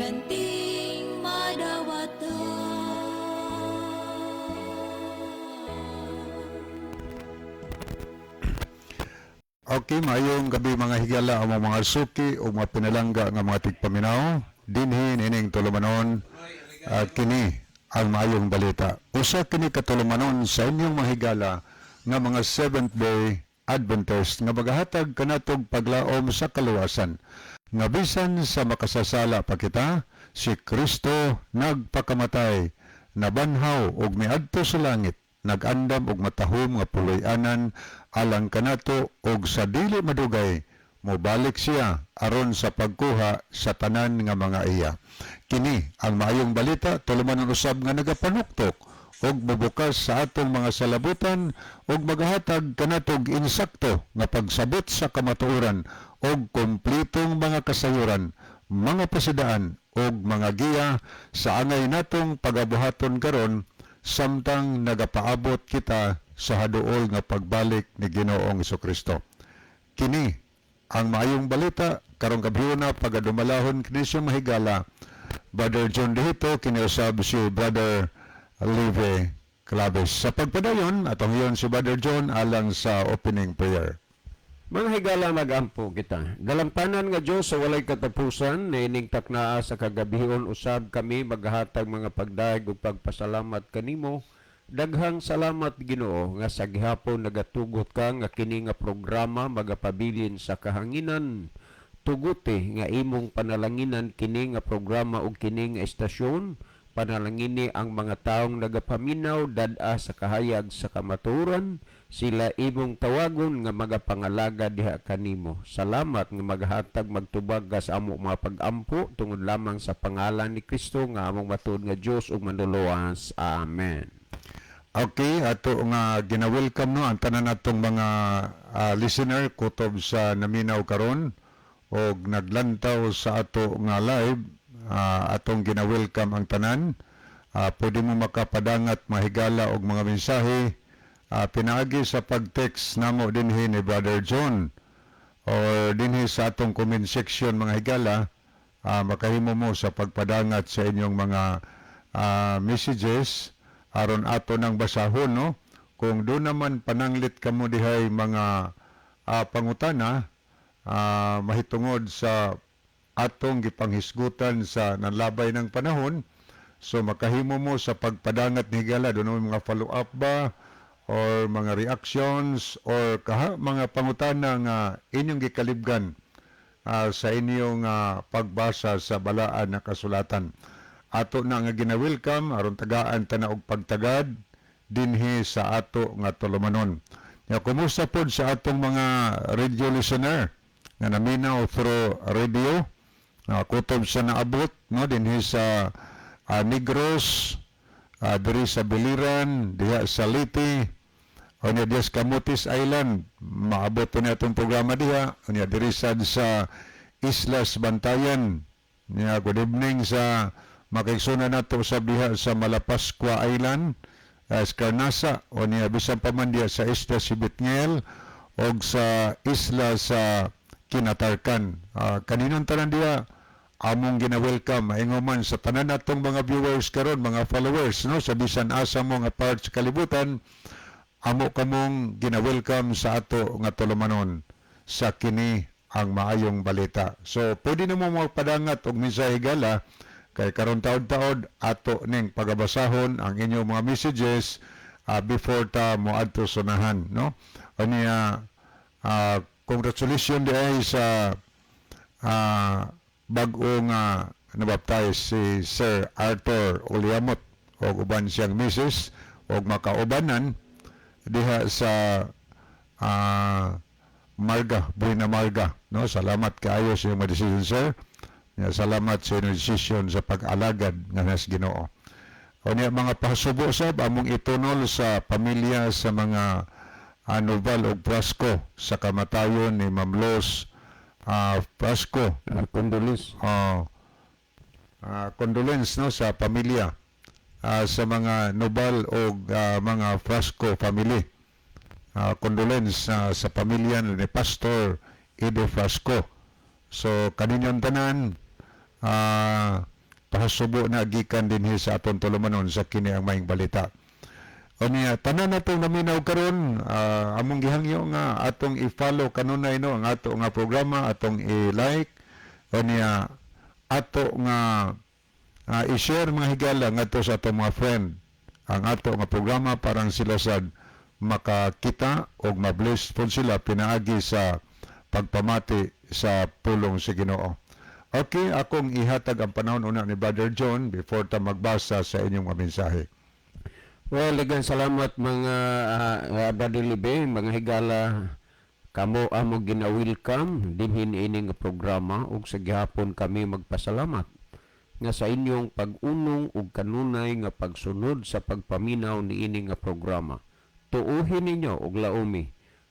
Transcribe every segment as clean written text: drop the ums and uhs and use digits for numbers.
Ganting madawatan. Okay, maayong gabi, mga higala, among mga suki o mga pinalangga nga mga tigpaminaw dinhi nining tulumanon, kini ang maayong balita. Usa kini ka tulumanon sa inyong mga higala nga mga Seventh Day Adventist nga magahatag kanatog paglaom sa kaluwasan. Nga bisan sa makasasala pa kita, si Kristo nagpakamatay, nabanhaw ug miadto sa langit, nag-andam og matahom nga puloy-anan alang kanato, og sa dili madugay mobalik siya aron sa pagkuha sa tanan nga mga iya. Kini ang maayong balita, tulumanon usab nga nagapanuktok og mobukas sa atong mga salabutan ug magahatag kanatog insakto nga pagsabot sa kamatuoran og kompletong mga kasayuran, mga pasidaan ug mga giya sa angay natong pagabuhaton karon samtang nagapaabot kita sa haduol nga pagbalik ni Ginoong Kristo. Kini ang maayong balita karong gabhiona, pagadumalahon kini siya, mahigala. Brother John Dihito, kiniusab si Brother Live Claves. Sa pagpadayon, atong hiyon si Brother John alang sa opening prayer. Mga higala, magampo kita. Galampanan nga Diyos sa walay katapusan, niining taknaa sa kagabihon usab kami maghatag mga pagdayeg ug pagpasalamat kanimo. Daghang salamat, Ginoo, nga sa gihapon nagatugot ka nga kini nga programa magapabilin sa kahanginan. Tuguti nga imong panalanginan kini nga programa ug kini nga estasyon. Panalangini ang mga taong nagapaminaw dad-a sa kahayag sa kamatuoran, sila imong tawagon nga magapangalaga diha kanimo. Salamat nga maghatag magtubag ka sa amo mga pagampo tungod lamang sa pangalan ni Kristo nga among matuod nga Dios ug manluluwas. Amen. Okay, ato nga gina-welcome, no, ang tanan natong mga listener kutob sa naminaw karon og naglantaw sa ato nga live, atong gina-welcome ang tanan. Pwede mo makapadangat, mahigala, og mga mensahe pinaagi sa pag-text namo dinhi ni Brother John or dinhi sa atong comment section, mga higala. Makahimo mo sa pagpadangat sa inyong mga messages aron ato nang basahon, no. Kung do naman pananglit kamo dihay mga pangutana mahitungod sa atong gipanghisgutan sa nanlabay ng panahon, so makahimo mo sa pagpadangat ni higala doon mga follow up ba or mga reactions or kaha mga pangutana nga inyong gikalibgan sa inyong pagbasa sa balaan na kasulatan. Ato na nga gina-welcome aron tagaan ta na og pagtagad dinhi sa ato nga tulumanon. Ya, kumusta pod sa atong mga radio listener nga naminaw through radio, kutob sa naabot, no, dinhi sa Negros, diri sa Biliran, diha sa Leyte, unya diha sa Camotes Island, maabot po niya atong programa diha, unya diri sad sa Islas Bantayan. Nya good evening sa makaigsoon nato sa diha sa Malapascua Island, Escarnasa, unya bisan pa man diha sa Isla Sibitngel og sa isla sa Kinatarkan. Kaninong tanan diha among gina-welcome, maingon man sa tanan natong mga viewers karon, mga followers, no, sa bisan asa mo nga part sa kalibutan, amo kamong gina-welcome sa ato nga tulumanon sa kini ang maayong balita. So pwede na mo magpadangat og mensahe, gala, kay karon taod-taod ato ning pagabasahon ang inyong mga messages before ta moadto sunahan, no. Unya congratulations di ay sa bag-o nga nabaptize si Sir Arthur Uliamot og uban siyang misis og makaubanan diha sa Marga, Buena Marga, no. Salamat kaayo sa inyong decision, sir. Ya, salamat sa inyong decision sa pag-alagad nga nas Ginoo. Unya mga pasubo sab among itunol sa pamilya sa mga Noval og Prasco sa kamatayon ni Ma'am Los Prasco. Condolence. Condolence, no, sa pamilya sa mga Nobal o mga Frasco family. Condolence sa pamilya ni Pastor Edo Frasco. So kaninyong tanan Pahasubo na gikan dinhi sa aton tulumanon sa Kini Ang Maayong Balita. Unya, tanan natong naminaw karon, among gihangyo nga atong i-follow kanunay, no, ang ato nga programa, atong i-like, unya ato nga i-share, mga higala, ngadto sa atong mga friend ang ato nga programa parang sila sad makakita og ma-bless pod sila pinaagi sa pagpamati sa pulong sa Ginoo. Okay, akong ihatag ang panahon una ni Brother John before ta magbasa sa inyong mga mensahe. Well, daghang salamat, mga Brother Libe, mga higala, kamo amo gina-welcome dinhin ini nga programa ug sa gihapon kami magpasalamat nga sa inyong pag-unong ug kanunay nga pagsunod sa pagpaminaw niini nga programa. Tuuhin ninyo ug laumi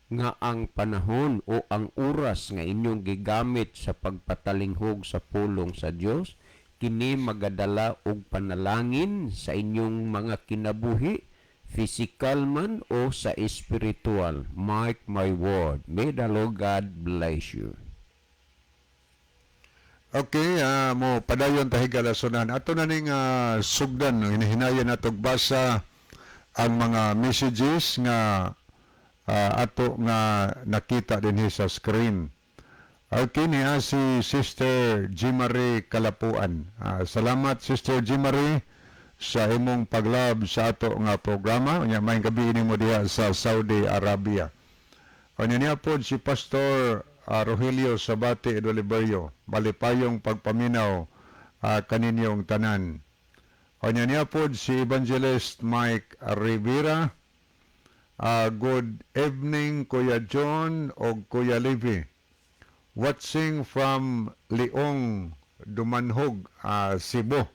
nga ang panahon o ang oras nga inyong gigamit sa pagpatalinghog sa pulong sa Dios kini magadala og panalangin sa inyong mga kinabuhi, physical man o sa espiritual. Mark my word. May the Lord God bless you. Okay, mo padayon ta, higala, sunan. Ato na ning sugdan, no, hinahinayan natog basa ang mga messages nga ato nga nakita dinhi sa screen. Okay, niya si Sister Jimarie Kalapuan. Salamat, Sister Jimarie, sa imong paglove sa ato nga programa. Unya maayong gabii nimo diha sa Saudi Arabia. Unya niya pod si Pastor Rogelio Sabate Edoliberio. Malipayong pagpaminaw kaninyong tanan. Unya niya pod si Evangelist Mike Rivera. Good evening, Kuya John o Kuya Levi. Watching from Liong, Dumanhog, Cebu.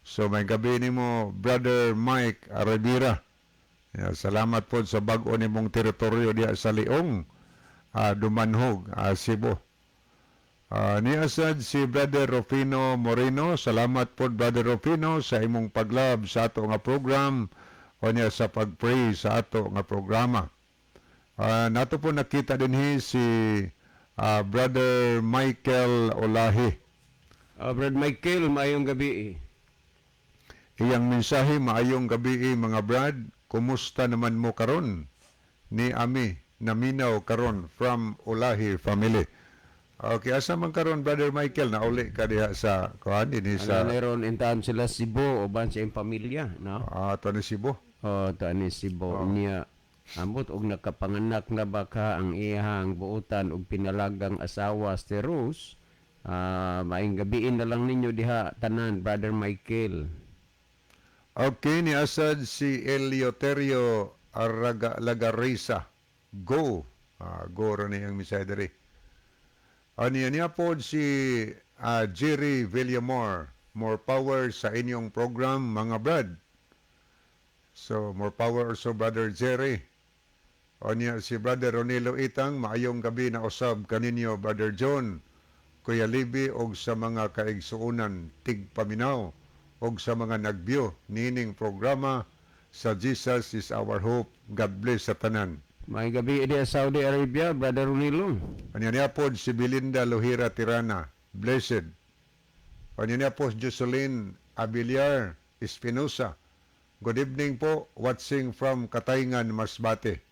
So maayong gabii nimo, Brother Mike Rivera. Yeah, salamat po sa bag-o nimong teritoryo diya sa Liong, Dumanhog, Cebu. Niya sad si Brother Rufino Moreno. Salamat po, Brother Rufino, sa imong paglove sa ato nga program o niya sa pag-pray sa ato nga programa. Nato po nakita dinhi si Brother Michael Olahi. Brad Michael, maayong gabi. Iyang mensahe, "Maayong gabi, mga brad, kumusta naman mo karon? Ni ami naminaw karon from Olahi family." Okay, asa man karon, Brother Michael? Nauli ka diha sa kuan dinhi sa Sa meron intaan sila Cebu uban sa iyang pamilya, no? Ah, to ni Cebu. Oh, to ani Cebu niya. Ambot og nakapanganak na baka ang iyang buotan og pinalagang asawa si Rose. Maayong gabiin na lang ninyo diha tanan, Brother Michael. Okay, ni asad si Eleuterio Araga Lagarisa. Go. Go ra ni ang mensahe diri. Niya niya po si Jerry Villamor. "More power sa inyong program, mga brad." So, more power also, Brother Jerry. O niya si Brother Ronilo Itang, "Maayong gabi na usab kaninyo, Brother John, Kuya Libby, og sa mga kaigsuonan tigpaminaw og sa mga nagbiyo nining programa sa Jesus Is Our Hope. God bless sa tanan." Maayong gabi diha sa Saudi Arabia, Brother Ronilo. Anya niya po si Belinda Lohira Tirana, blessed. Anya niya po si Jocelyn Abiliar Espinosa. "Good evening po, watching from Katayngan, Masbate."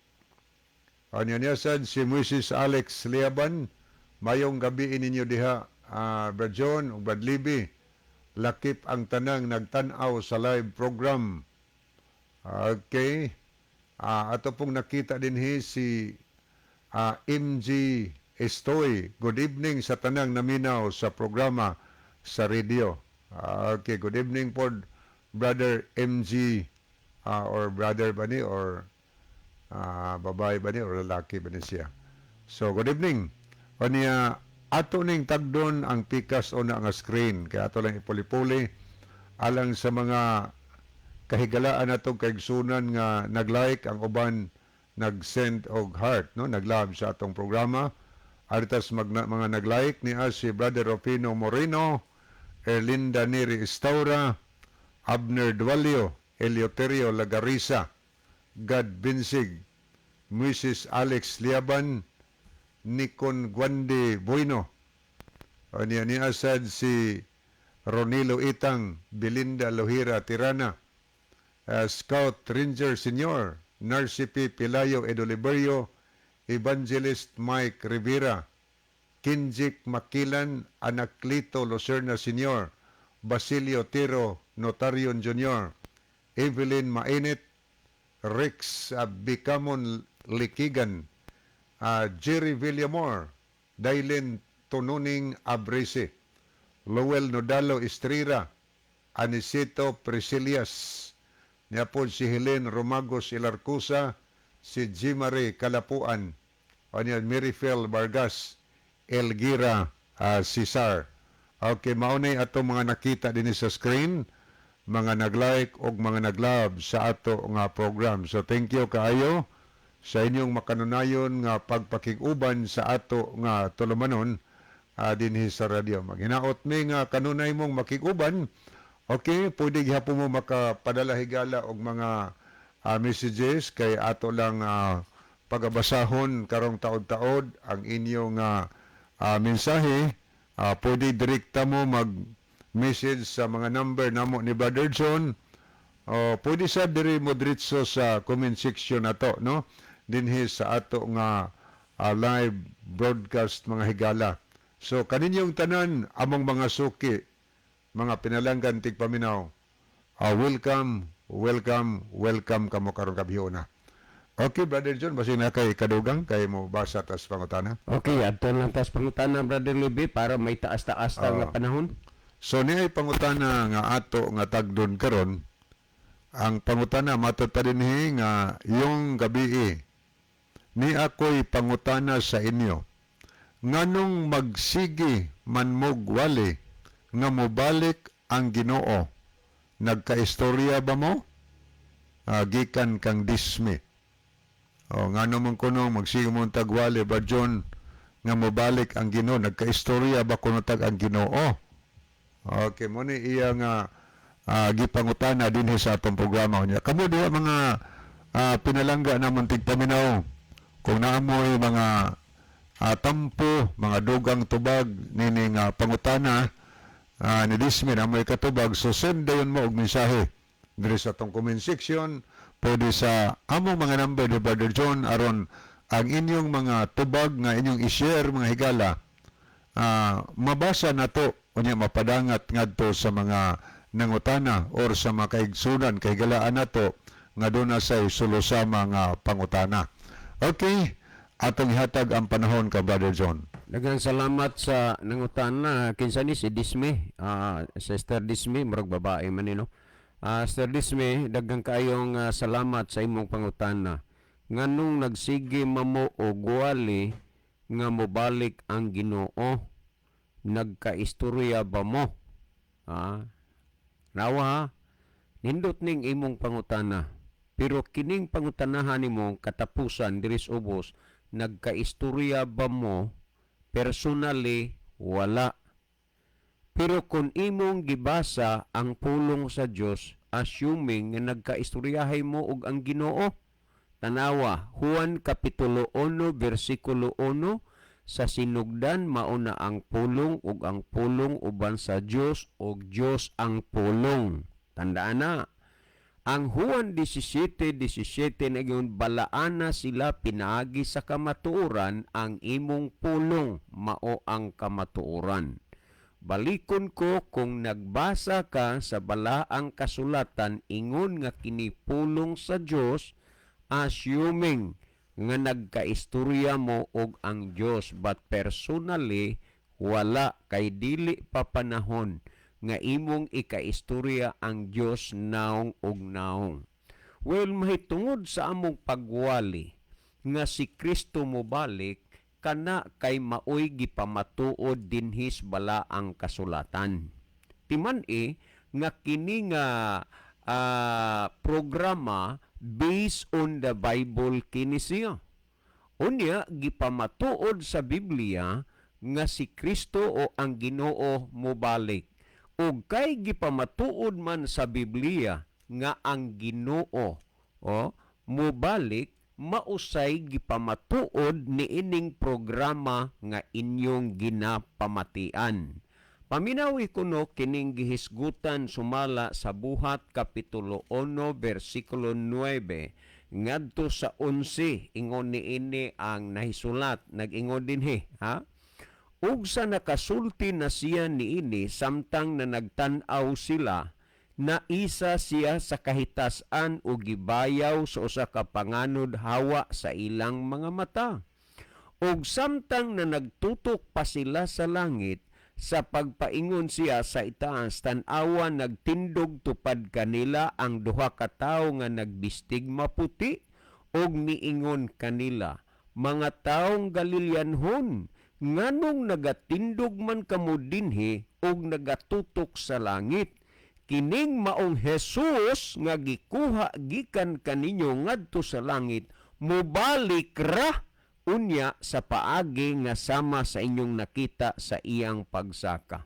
Anya niya sad si Mrs. Alex Liaban, "Mayong gabi ninyo diha, Brad John ug Brad Libby. Lakip ang tanang nagtan-aw sa live program." Okay. Ato pong nakita dinhi si MG Estoy. "Good evening sa tanang naminaw sa programa sa radio." Okay, good evening po, Brother MG, or brother ba ni or babae ba ni or lalaki ba ni siya. So, good evening. O niya, ato ning tagdon ang pikas o na nga screen. Kaya ato lang ipuli-puli alang sa mga kahigalaan natong kaigsunan nga nag-like, ang uban nag-send og heart, no, nag-love sa atong programa. Aritas magna, mga nag-like ni si Brother Rufino Moreno, Erlinda Neri Estaura, Abner Dualio, Eleuterio Lagarisa, God Binsig, Mrs. Alex Liaban, Nikon Guande Bueno. O niya ni asad si Ronilo Itang, Belinda Lohira Tirana, Scout Ranger Senior, Narcipi Pilayo Edoliberio, Evangelist Mike Rivera, Kinjik Makilan, Anaclito Lucerna Senior, Basilio Tiro Notarion Jr., Evelyn Mainit, Rex Bicamon Likigan, Jerry Villamor, Dailin Tununing Abrese, Lowell Nodalo Estrera, Anisito Priscilias, niya po si Helen Romagos Ilarcusa, si Jimare Kalapuan, o niya Mirifel Vargas, Elgira Cesar. Okay, maunay ato mga nakita din sa screen, mga nag-like o mga nag-love sa ato nga program. So thank you kaayo sa inyong makanunayon nga pagpakig-uban sa ato nga tulumanon dinhi sa radyo. Maghinaot mi nga kanunay mong makig-uban. Okay, pwede gihapon mo makapadala, higala, og mga messages kay ato lang pagabasahon karong taod-taod ang inyong mensahe. Pwede direkta mo mag-message sa mga number namo ni Brother John. O pwede sa diri mo diretso sa comment section nato, no, dinhi sa ato nga live broadcast, mga higala. So kaninyong tanan, among mga suki, mga pinalanggan tigpaminaw, welcome, welcome, welcome kamo karong gabhiona. Okay, Brother John, basin na kay kadugang kay mo basa tas pangutana. Okay, adto lang tas pangutana, Brother Libby, para may taas-taas ta nga panahon. So niay pangutana nga ato nga tagdon karon. Ang pangutana matod pa dinhi nga yung gabi, ni ako'y pangutana sa inyo. Nganong magsige man mog wali nga mobalik ang Ginoo? Nagkaistorya ba mo? Gikan kang Disme. O ngano man kuno magsige mo tagwali ba, John, nga mobalik ang Ginoo? Nagkaistorya ba kuno tag ang Ginoo? Okay, mo ni iya nga gipangutana dinhi sa atong programa niya. Kamo diha, mga pinalangga namon tigpaminaw, kung naamoy mga tampo, mga dugang tubag nini nga pangutana ni Disme, amoy katubag, so send dayon mo og mensahe diri sa atong comment section, pwede sa among mga number ni Brother John, aron ang inyong mga tubag nga inyong i-share, mga higala, mabasa nato unya mapadangat ngadto sa mga nangutana or sa mga kaigsunan, kahigalaan nato nga doon na say sulusama nga pangutana. Okay, atong ihatag ang panahon ka Brother John. Daghang salamat sa nangutana. Kinsa ni si Disme? Sister Disme, murag babae man ni, no. Sister Disme, daghang kaayong salamat sa imong pangutana. Nganong nagsige mamo og wali nga mobalik ang Ginoo? Nagkaistorya ba mo? Nawa ha? Nindot ning imong pangutana. Pero kining pangutanahan nimo katapusan diri sa ubos, nagkaistorya ba mo? Personally, wala. Pero kung imong gibasa ang pulong sa Dios, assuming nga nagkaistoryahay mo og ang Ginoo, tanawa, Juan Kapitulo 1 versikulo 1: sa sinugdan mao na ang pulong ug ang pulong uban sa Dios ug Dios ang pulong. Tandaan na. Ang Juan 17:17 nagyon balaana sila pinaagi sa kamatuoran, ang imong pulong mao ang kamatuoran. Balikon ko, kung nagbasa ka sa balaang kasulatan ingon nga kini pulong sa Dios, assuming nga nagkaistorya mo og ang Dios, but personally wala, kay dili pa panahon nga imong ikaistorya ang Dios naong og naong. Well, mahitungod sa among pagwali nga si Kristo mobalik, kana kay maoy gipamatuod dinhis balaang kasulatan. Timan-i nga kini nga programa based on the Bible kini siya. Unya gipamatuod sa Biblia nga si Kristo o ang Ginoo mobalik. Ug kay gipamatuod man sa Biblia nga ang Ginoo o mobalik, mausay gipamatuod niining programa nga inyong ginapamatian. Paminawi kuno kining gihisgutan sumala sa Buhat kapitulo 1 bersikulo 9 ngadto sa 11. Ingon niini ang nahisulat, nag-ingon dinhi, ha? Ug sa nakasulti na siya niini, samtang na nagtan-aw sila, naisa siya sa kahitasan ug gibayaw sa usa ka panganod hawa sa ilang mga mata. Ug samtang na nagtutok pa sila sa langit sa pagpaingon siya sa itaas, tan-awa, nagtindog tupad kanila ang duha ka tawo nga nagbistig maputi ug miingon kanila, "Mga taong Galileanhon, nganong nagatindog man kamo dinhi ug nagatutok sa langit? Kining maong Jesus nga gikuha gikan kaninyo ngadto sa langit, mobalik ra unya sa paagi nga sama sa inyong nakita sa iyang pagsaka."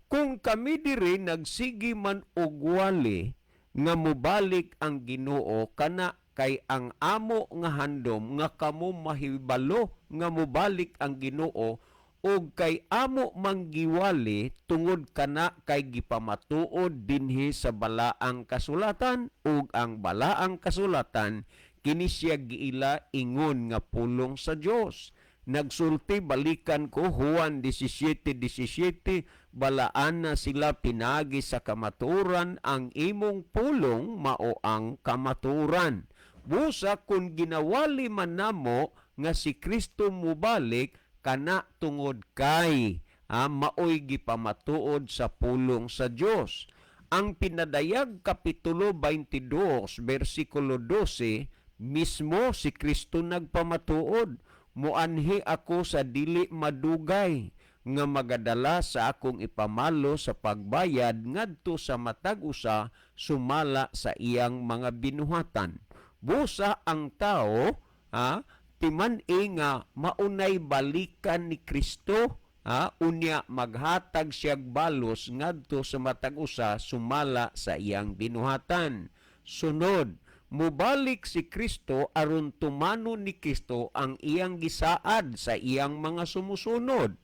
Kung kami diri nagsigi man og wali nga mobalik ang Ginoo, kana kay ang amo nga handom nga kamo mahibalo nga mobalik ang Ginoo, ug kay amo manggiwali tungod kana kay gipamatuod dinhi sa Balaang Kasulatan, ug ang Balaang Kasulatan kini siya giila ingon nga pulong sa Dios. Nagsulti, balikan ko, Juan 17:17, "Balaan na sila pinagi sa kamaturan, ang imong pulong mao ang kamaturan." Busa kung ginawali man namo nga si Kristo mubalik, kana tungod kay maoy gipamatuod sa pulong sa Dios. Ang Pinadayag kapitulo 22 bersikulo 12 mismo, si Kristo nagpamatuod, "Muanhi ako sa dili madugay nga magadala sa akong ipamalo sa pagbayad ngadto sa matag usa sumala sa iyang mga binuhatan." Busa ang tao, ha, timan-i nga maunay balikan ni Kristo, ha, unya maghatag siyag balos ngadto sa matag usa sumala sa iyang binuhatan. Sunod, mubalik si Kristo aron tumanon ni Kristo ang iyang gisaad sa iyang mga sumusunod.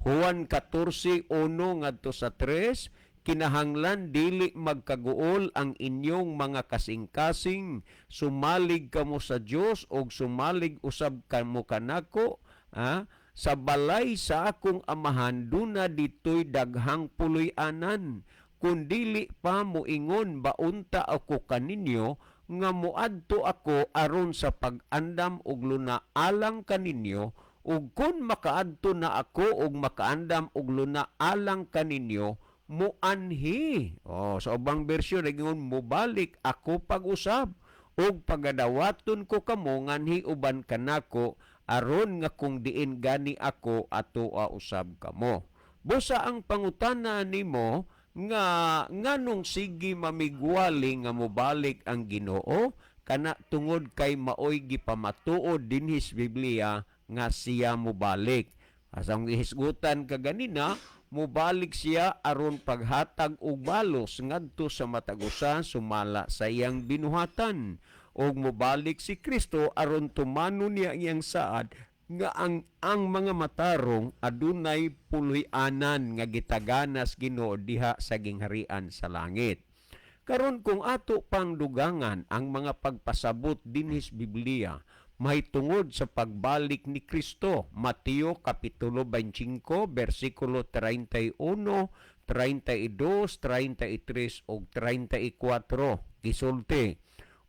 Juan 14:1 ngadto sa 3, "Kinahanglan dili magkaguol ang inyong mga kasing-kasing. Sumalig kamo sa Dios og sumalig usab kamo kanako, ha? Sa balay sa akong Amahan duna ditoy daghang puloy-anan. Kun dili pa, moingon baunta ako kaninyo nga moadto ako aron sa pag-andam og luna alang kaninyo, ug kun makaadto na ako og makaandam og luna alang kaninyo, muanhi." Oh, sa ubang bersyon nagingon, "Mobalik ako pag-usab ug pagadawaton ko kamo nganhi uban kanako, aron nga kung diin gani ako, atoa usab kamo." Busa ang pangutana nimo nga nganong sige mamigwali nga mobalik ang Ginoo, kana tungod kay maoy gipamatuod dinhi sa Biblia nga siya mobalik. Asang gihisgutan kaganina, mobalik siya aron paghatag og balos ngadto sa matag usa sumala sa iyang binuhatan, ug mobalik si Kristo aron tumanon niya ang iyang saad nga ang mga matarong adunay puloy-anan nga gitaganas Ginoo diha sa gingharian sa langit. Karon, kung ato pang dugangan ang mga pagpasabot dinhi sa Biblia mahitungod sa pagbalik ni Kristo, Mateo kapitulo 25 bersikulo 31, 32, 33 ug 34, gisulti,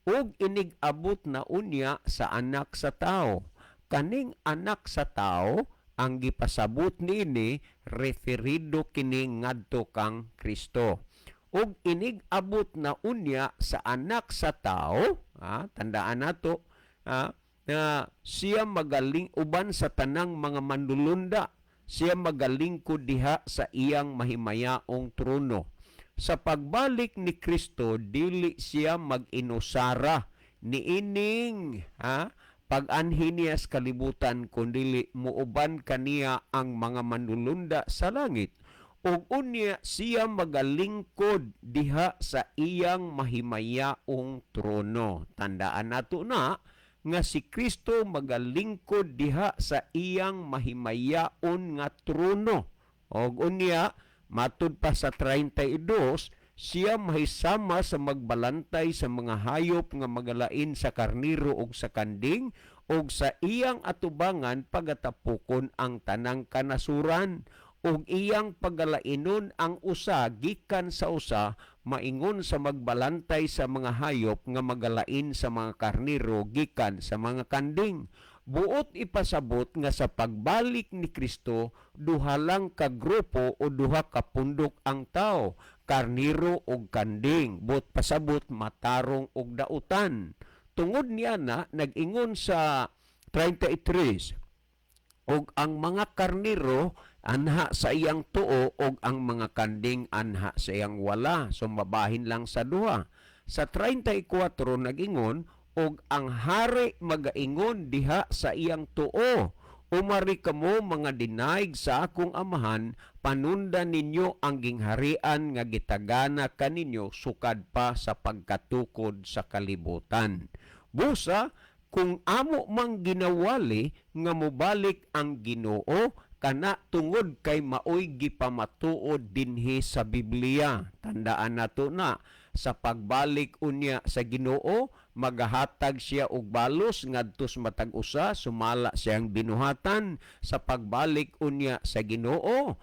"Ug inig-abot na unya sa Anak sa Tao." Kaning Anak sa Tao ang gipasabot niini, referido kini ngadto kang Kristo. "Ug inig-abot na unya sa Anak sa Tao," ha, tandaan nato, ha, na siya magaling uban sa tanang mga manlulunda, siya magalingkod diha sa iyang mahimayaong trono. Sa pagbalik ni Kristo, dili siya mag-inusara niining, ha, pag-anhi niya sa kalibutan, kundili muuban kaniya ang mga manlulunda sa langit, ug unya siya magalingkod diha sa iyang mahimayaong trono. Tandaan nato na nga si Kristo magalingkod diha sa iyang mahimayaon nga trono. Og unya Matud pa sa 32, siya mahisama sa magbalantay sa mga hayop nga magalain sa karniro ug sa kanding, ug sa iyang atubangan pagatapukon ang tanang kanasuran, ug iyang pagalainon ang usa gikan sa usa, maingon sa magbalantay sa mga hayop nga magalain sa mga karniro gikan sa mga kanding. Buot ipasabot nga sa pagbalik ni Kristo, duha lang ka grupo o duha ka pundok ang tao, karniro og kanding. Buot pasabot, matarong og dautan. Tungod niya na nag-ingon sa 33, og ang mga karniro anha sa iyang tuo og ang mga kanding anha sa iyang wala. So mabahin lang sa duha. Sa 34 nag-ingon, og ang hari magaingon diha sa iyang tuo, "Umari kamo, mga dinaig sa akong Amahan, panundan ninyo ang gingharian nga gitagana kaninyo sukad pa sa pagkatukod sa kalibutan." Busa kung amo mang ginawali nga mobalik ang Ginoo, kana tungod kay maoy gipamatuod dinhi sa Biblia. Tandaan nato na sa pagbalik unya sa Ginoo, magahatag siya og balos ngadto sa matag usa sumala siyang binuhatan. Sa pagbalik unya sa Ginoo,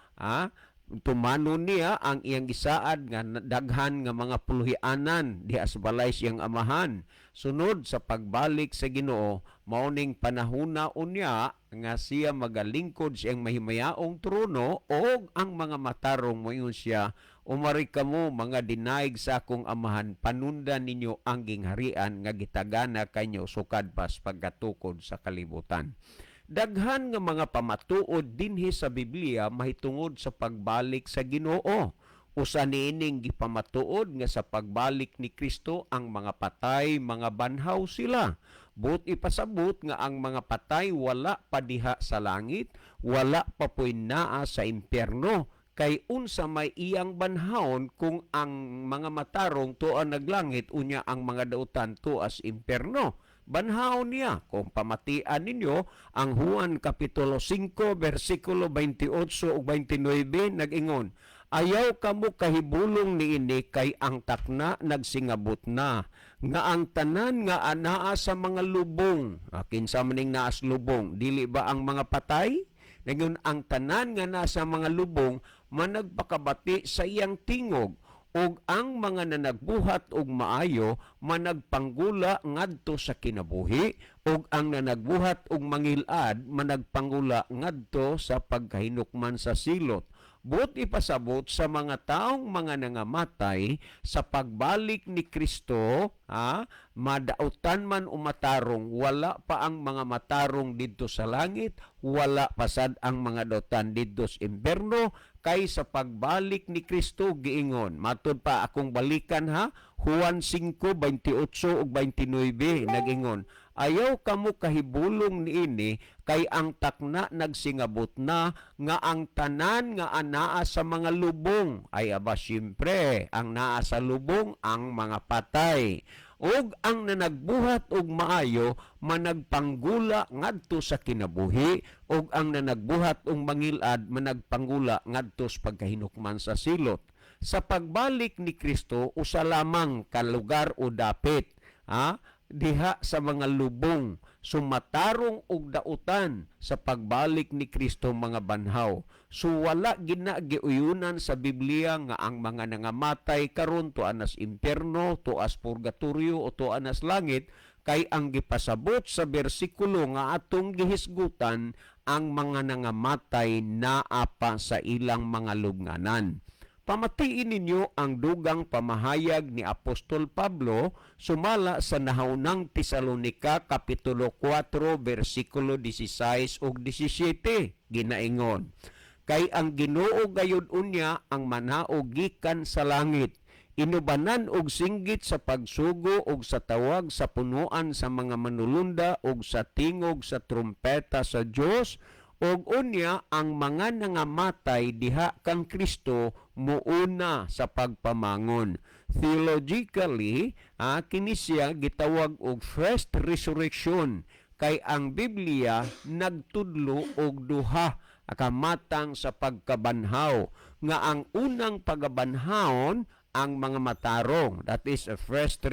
tumano niya ang iyang gisaad nga daghan nga mga puluhianan diha sa balay siyang Amahan. Sunod, sa pagbalik sa Ginoo, mao ning panahuna unya nga siya magalingkod siyang mahimayaong trono, og ang mga matarong moingon siya, "Umari kamo, mga dinaig sa akong Amahan, panundan ninyo ang gingharian nga gitagana kanyo sukad pas pagkatukod sa kalibutan." Daghan nga mga pamatuod dinhi sa Biblia mahitungod sa pagbalik sa Ginoo. Usa niining gipamatuod nga sa pagbalik ni Kristo, ang mga patay mga banhaw sila. Buot ipasabot nga ang mga patay wala pa diha sa langit, wala pa po'y naa sa impyerno, kay unsa may iyang banhawon kung ang mga matarong tuwa naglangit, unya ang mga dautan tuas impyerno? Banhawon niya kung pamatian ninyo ang Juan Kapitulo 5 versikulo 28 ug 29, nag-ingon, "Ayaw kamo kahibulong niini, kay ang takna nagsingabot na nga ang tanan nga anaa sa mga lubong." Kinsa maning naas lubong? Dili ba ang mga patay? Ngayon, ang tanan nga nasa mga lubong managpakabati sa iyang tingog, ug ang mga nanagbuhat og maayo managpanggula ngadto sa kinabuhi, ug ang nanagbuhat og mangilad managpanggula ngadto sa pagkahinukman sa silot. Buot ipasabot, sa mga taong mga nangamatay, sa pagbalik ni Kristo, madautan man o matarong, wala pa ang mga matarong didto sa langit, wala pa sad ang mga dautan didto sa impierno, kay sa pagbalik ni Kristo giingon. Matud pa akong balikan ha, Juan 5:28 ug 29, nagingon, "Ayaw kamo kahibulong niini, kay ang takna nagsingabot na nga ang tanan nga anaa sa mga lubong." Ay aba, siyempre, ang naa sa lubong ang mga patay. "Ug ang nanagbuhat og maayo managpanggula ngadto sa kinabuhi, ug ang nanagbuhat og mangilad managpanggula ngadto sa pagkahinukman sa silot." Sa pagbalik ni Kristo, usa lamang ka lugar o dapit, diha sa mga lubong. Sumatarong og dautan, sa pagbalik ni Kristo mga banhaw. So wala gina giuyunan sa Biblia nga ang mga nangamatay karon tuanas impierno, tuas purgatorio o tuanas langit, kay ang gipasabot sa bersikulo nga atong gihisgutan, ang mga nangamatay naa pa sa ilang mga lubnganan. Pamatiin ninyo ang dugang pamahayag ni Apostol Pablo sumala sa Nahaunang Tesalonika Kapitulo 4 versikulo 16 ug 17. Ginaingon, "Kay ang Ginoo gayud unya ang manaog gikan sa langit, inubanan og singgit sa pagsugo og sa tawag sa punuan sa mga manulunda og sa tingog sa trumpeta sa Dios, og unya ang mga nangamatay diha kang Kristo muuna sa pagpamangon." Theologically, kini siya gitawag og first resurrection, kay ang Biblia nagtudlo og duha. Kamatang sa pagkabanhaw, nga ang unang pagabanhawon ang mga matarong. That is a first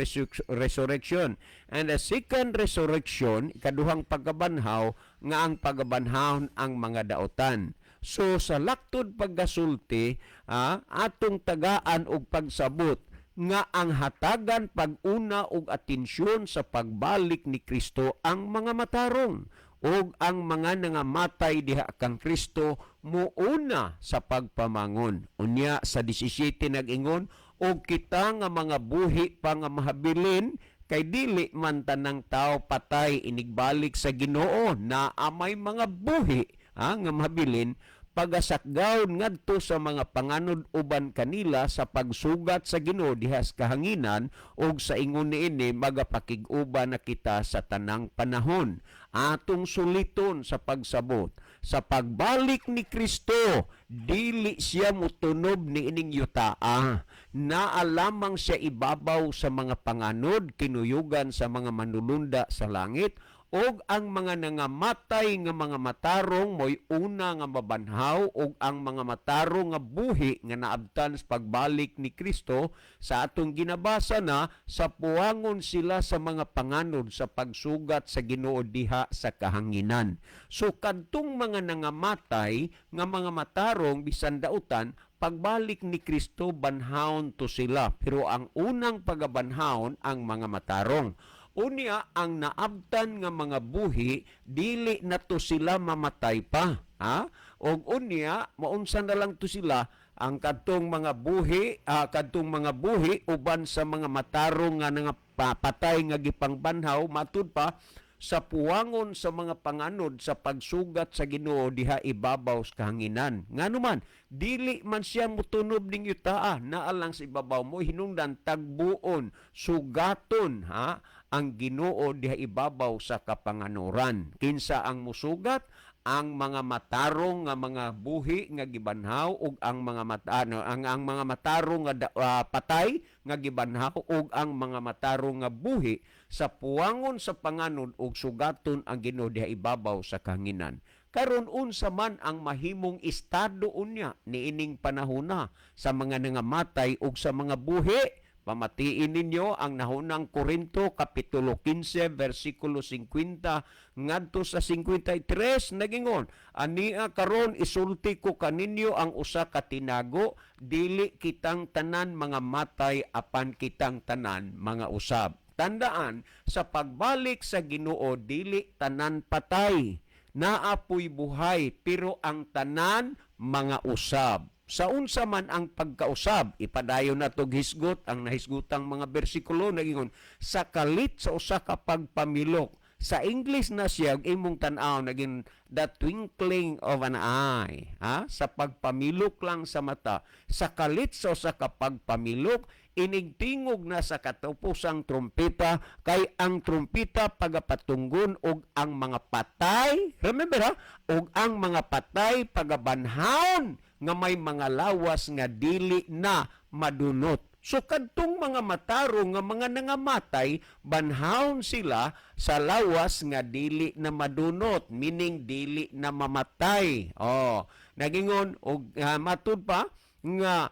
resurrection. And the second resurrection, ikaduhang pagkabanhaw, nga ang pagabanhawon ang mga daotan. So sa laktod pagkasulti, atong tagaan og pagsabot nga ang hatagan pag-una og atensyon sa pagbalik ni Kristo ang mga matarong, ug ang mga nangamatay diha kang Kristo muuna sa pagpamangon. Unya sa 17 nag-ingon, og kita nga mga buhi pa nga mahabilin, kay dili man tanang tao patay inigbalik sa Ginoo, na amay mga buhi nga mahabilin pagasakgaw ngadto sa mga panganod uban kanila sa pagsugat sa Ginoo diha sa kahanginan, ug sa ingon niini magapakig-uban na kita sa tanang panahon. Atong suliton sa pagsabot, sa pagbalik ni Kristo, dili siya mutunob ni ining yutaa. Naa lamang siya ibabaw sa mga panganod, kinuyugan sa mga manulunda sa langit, og ang mga nangamatay nga mga matarong mo'y una nga mabanhaw, og ang mga matarong nga buhi nga naabtan sa pagbalik ni Kristo sa atong ginabasa na sa puwangon sila sa mga panganod sa pagsugat sa Ginoo diha sa kahanginan. So kadtong mga nangamatay nga mga matarong bisan dautan, pagbalik ni Kristo banhawon to sila, pero ang unang pagabanhawon ang mga matarong. Unya ang naabtan nga mga buhi dili na to sila mamatay pa, ha? Og unya maunsa na lang to sila ang kadtong mga buhi, kadtong mga buhi uban sa mga matarong nga nangapatay nga gipangbanhaw matud pa sa puwangon sa mga panganod sa pagsugat sa Ginoo diha ibabaw sa kahanginan. Ngano man dili man siya mutunob ning yutaa, naa lang sa ibabaw mo hinungdan tagbuon, sugaton, ha, ang Ginoo diha ibabaw sa kapanganoran. Kinsa ang musugat? Ang mga matarong nga mga buhi nga gibanhaw ug ang mga mata, ano, ang mga matarong nga patay nga gibanhaw ug ang mga matarong nga buhi sa puwangon sa panganod ug sugaton ang Ginoo diha ibabaw sa kahanginan. Karon unsa man ang mahimong estado unya niining panahona sa mga nangamatay ug sa mga buhi? Pamatiin ninyo ang nahunang Korinto Kapitulo 15 versikulo 50 ngadto sa 53, nagingon, "Ania karon isulti ko kaninyo ang usa ka tinago, dili kitang tanan mga matay, apan kitang tanan mga usab." Tandaan, sa pagbalik sa Ginoo dili tanan patay, naapoy buhay, pero ang tanan mga usab. Sa unsa man ang pagkausab, ipadayon na tog hisgot ang nahisgutang mga bersikulo, nagingon sa kalit sa usa ka pagpamilok. Sa English na siya imong tan-aw naging "the twinkling of an eye", ha? Sa pagpamilok lang sa mata. Sa kalit sa usa ka pagpamilok, inigtingog na sa katapusang trumpeta, kay ang trumpeta pagapatunggon og ang mga patay, remember ha, og ang mga patay pagabanhawon nga may mga lawas nga dili na madunot. So kadtong mga matarong nga mga nangamatay, banhawon sila sa lawas nga dili na madunot, meaning dili na mamatay. Oh, nagingon og matud pa nga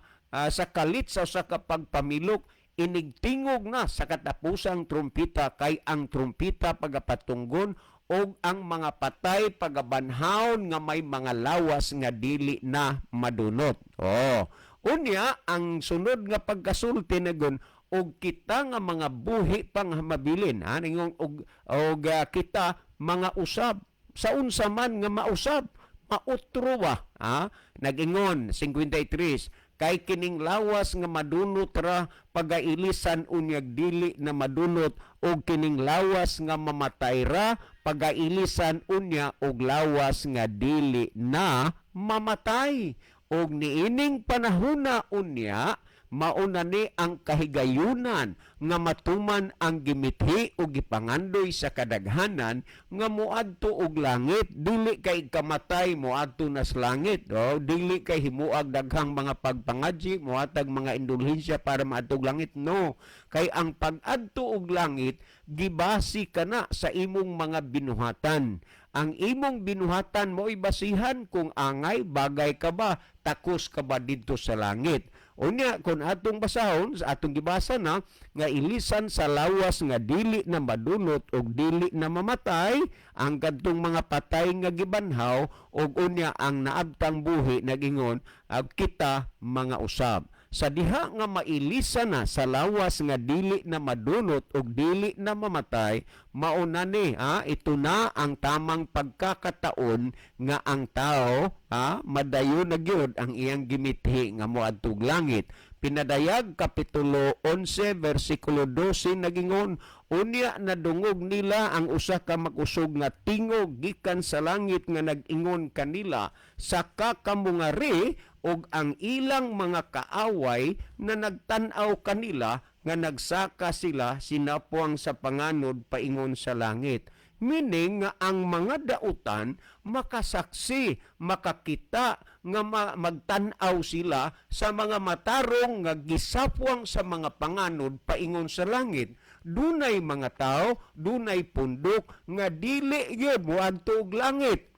sa kalit sa usa ka pagpamilok, inigtingog na sa katapusang trumpita, kay ang trumpita pagapatunggon og ang mga patay pagabanhawon nga may mga lawas nga dili na madunot. Oh. Unya ang sunod nga pagkasulti nagon og kita nga mga buhi pang mabilin, ha, ningon og kita mga usab. Sa unsa man nga mausab, mautro ba, ha? Nagingon 53, kay kining lawas nga madunot ra pagailisan unyag dili na madunot, og kining lawas nga mamatay ra pagailisan unya og lawas nga dili na mamatay. Og niining panahona unya mauna ni ang kahigayunan nga matuman ang gimithi o gipangandoy sa kadaghanan nga moadto og langit. Dili kay kamatay moadto na sa langit. Oh, dili kay himuag daghang mga pagpangadji, mohatag mga indulhensya para maadtog langit. No, kay ang pag-adto og langit gibasi kana sa imong mga binuhatan. Ang imong binuhatan mo'y basihan kung angay bagay ka ba, takos ka ba didto sa langit. Unya kung atong basahon sa atong gibasa na nga ilisan sa lawas nga dili na madunot og dili na mamatay ang kadtong mga patay nga gibanhaw, og unya ang naabtang buhi nagingon ag kita mga usab. Sa diha nga mailisa na sa lawas nga dili na madunot og dili na mamatay, mauna ni ha, ito na ang tamang pagkakataon nga ang tao ha, madayon na gyud ang iyang gimithi nga moadtog langit. Pinadayag Kapitulo 11 versikulo 12 nagingon, "Unya nadungog nila ang usa ka makusog nga tingog gikan sa langit nga nag-ingon kanila, 'Saka kamo ngari,' ug ang ilang mga kaaway na nagtan-aw kanila nga nagsaka sila sinapuang sa panganod paingon sa langit." Meaning nga ang mga dautan makasaksi, makakita nga magtan-aw sila sa mga matarong nga gisapwang sa mga panganod paingon sa langit. Dunay mga tao, dunay pundok nga dili gyud moadto og langit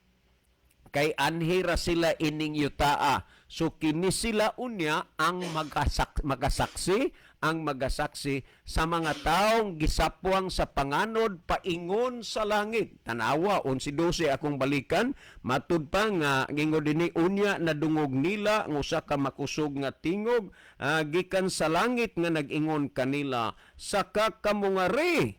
kay anhira sila ining yutaa. So kini sila unya ang magasaksi, ang magasaksi sa mga taong gisapwang sa panganod paingon sa langit. Tanawa 11:12 akong balikan, matud pa nga gingon dinhi, "Unya nadungog nila ang usa ka makusog nga tingog gikan sa langit nga nag-ingon kanila, 'Saka kamo ngari,'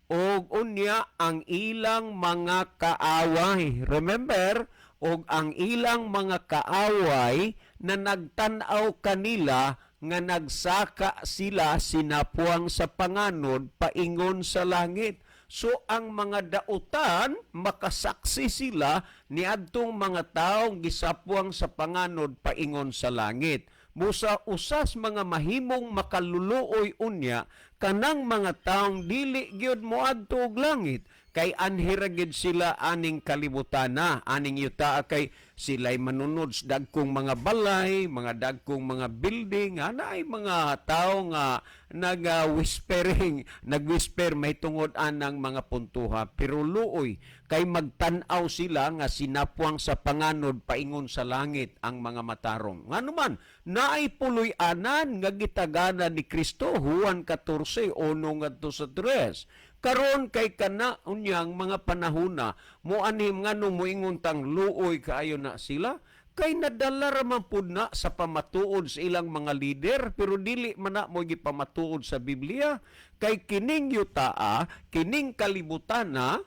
og unya ang ilang mga kaaway." Remember, og ang ilang mga kaaway na nagtan-aw kanila nga nagsaka sila sinapuang sa panganod paingon sa langit. So ang mga dautan makasaksi sila niadtong mga taong gisapuang sa panganod paingon sa langit. Busa usas mga mahimong makaluluoy unya kanang mga taong dili gyud moadto og langit kay anhira gyud sila aning kalibutan na, aning yuta, kay sila'y manunod sa dagkong mga balay, mga dagkong mga building, ana ay mga tao nga nag-whispering, nag-whisper may tungod anang mga puntuha. Pero luoy kay magtan-aw sila nga sinapwang sa panganod paingon sa langit ang mga matarong. Ngano man, naay puloy-anan nga gitagana ni Kristo, Juan 14:1 ngadto sa 3. Karon kay kana unyang mga panahona mo anhim, ngano moingon tang luoy kaayo na sila? Kay nadala ra man pud na sa pamatuod sa ilang mga lider, pero dili man na mo gipamatuod sa Biblia kay kining yutaa, kining kalibutan na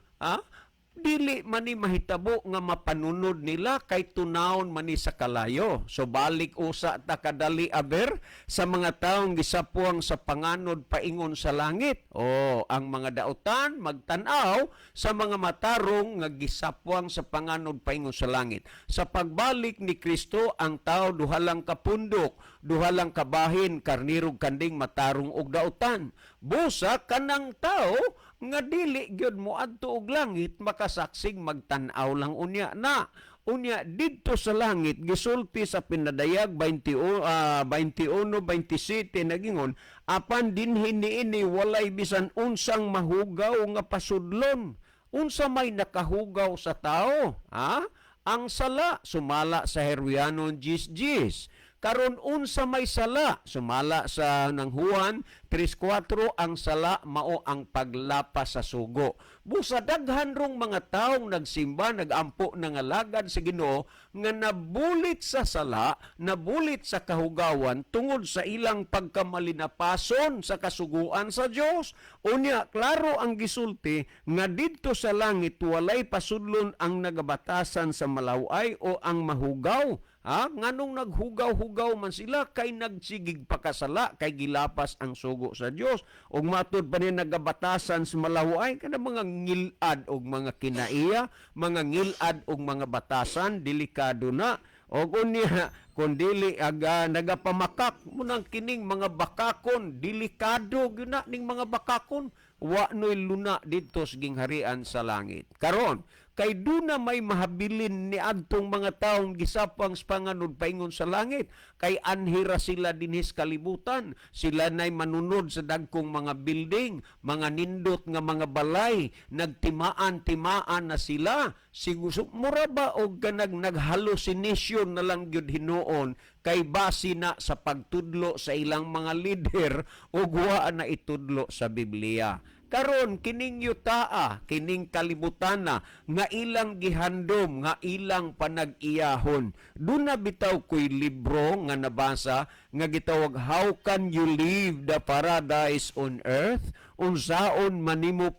dili man ni mahitabo nga mapanunod nila kay tunawon man ni sa kalayo. So balik usa ta kadali aber sa mga taong gisapuang sa panganod paingon sa langit. O ang mga dautan magtan-aw sa mga matarong nga gisapuang sa panganod paingon sa langit. Sa pagbalik ni Kristo, ang tao duha lang kapundok, duha lang kabahin, karniro ug kanding, matarong og dautan. Busa kanang tao nga dili gyud moadto og langit makasaksing magtan-aw lang unya na. Unya didto sa langit gisulti sa Pinadayag 20, 21:27 nagingon, "Apan dinhi niini walay bisan unsang mahugaw nga pasudlon." Unsa may nakahugaw sa tao, ha? Ang sala, sumala sa Herwianon 10:10. Karon unsa may sala? Sumala sa nang Juan 3:4, ang sala mao ang paglapas sa sugo. Busa daghan rong mga taong nagsimba, nagampo, nangalagad sa Ginoo nga nabulit sa sala, nabulit sa kahugawan tungod sa ilang pagkamalinapason sa kasuguan sa Dios. Unya klaro ang gisulti nga didto sa langit walay pasudlon ang nagabatasan sa malaway o ang mahugaw. Ha? Nganong naghugaw-hugaw man sila? Kay nagsigig pakasala, kay gilapas ang sugo sa Dios. Ug matud pa ni nagabatasan sa malaway kana mga ngilad og mga kinaiya, mga ngilad og mga batasan, delikado na. Og unya kun dili aga nagapamakak munang kining mga bakakon, delikado gyud na ning mga bakakon, wa noy luna didto sa gingharian sa langit. Karon Kay duna may mahabilin ni adtong mga taong gisapang sa panganod paingon sa langit, kay anhira sila dinhis kalibutan. Sila nay manunod sa dagkong mga building, mga nindot nga mga balay, nagtimaan-timaan na sila. Siguro mura ba og kanag nag-hallucination na lang gyud hinuon, kay base na sa pagtudlo sa ilang mga leader ug wa na itudlo sa Biblia. Karon kining yutaa, kining kalibutana nga ilang gihandom, nga ilang panag-iyahon. Duna bitaw ko'y libro nga nabasa nga gitawag "How Can You Leave the Paradise on Earth?" Unsaon nimo